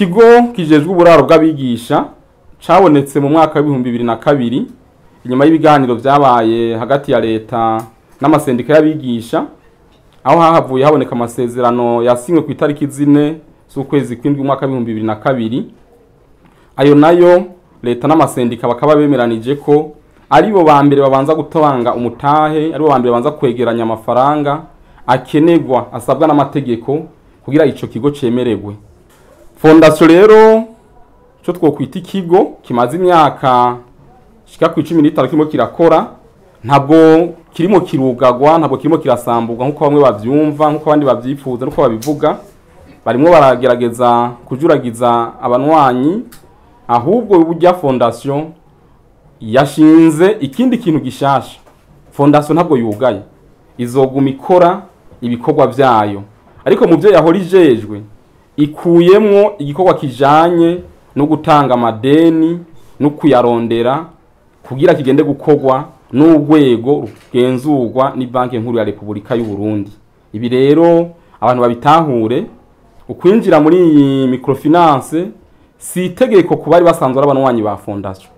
Ikigo kijejwe uburaro bw'abigisha cabonetse mu mwaka w'2002, inyuma y'ibiganiro vyabaye hagati ya leta n'amasendika y'abigisha, aho hahavuye haboneka amasezerano yasinywe ku itariki 4 z'ukwezi kw'indwi umwaka w'2002. Ayo nayo leta n'amasendika bakaba bemeranije ko aribo ba mbere babanza gutanga umutahe, aribo ba mbere babanza kwegeranya amafaranga akenegwa asabwa n'amategeko kugira ico kigo cemererwe. Fondation rero, cyo twokwita ikigo kimaze imyaka shika ku 15 kirimo kirakora, ntabwo kirimo kirugagwa, ntabwo kirimo kirasamburwa nkuko bamwe bavyumva, nkuko abandi bavyifuza, nkuko babivuga. Barimwo baragerageza kujuragiza abanwanyi. Ahubwo burya fondation yashinze ikindi kintu gishasha. Fondation ntabwo yugaye, izoguma ikora ibikorwa vyayo, ariko mu byo yahora ijejwe ikuyemwo igikorwa kijanye no gutanga amadeni no kuyarondera, kugira kigende gukorwa n'urwego rugenzurwa ni Banki Nkuru ya Repubulika y'u Burundi. Ibi rero abantu babitahure, ukwinjira muri iyi microfinance si itegeko ku bari basanzwe ari abanwanyi ba fondation,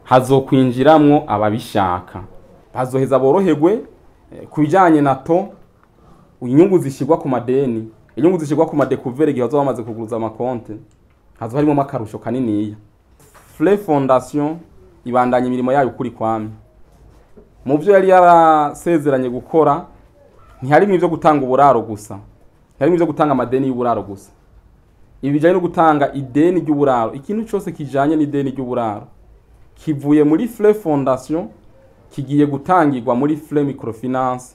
hazokwinjiramwo ababishaka, bazoheza boroherwe ku bijanye na taux, inyungu zishyirwa ku madeni, inyungu zishyirwa ku ma découverts. Igihe bazoba bamaze kuguruza amakonte, hazoba harimo akarusho kaniniya. Fle Fondation ibandanya imirimo yayo ukuri kwami. Mu byo yari yarasezeranye gukora ntiharimo ibyo gutanga uburaro gusa, ntiharimo ibyo gutanga amadeni y'uburaro gusa. Ibi bijanye no gutanga ideni ry'uburaro, ikintu cyose kijanye n'ideni ry'uburaro kivuye muri Fle Fondation kigiye gutangirwa muri Fle Microfinance.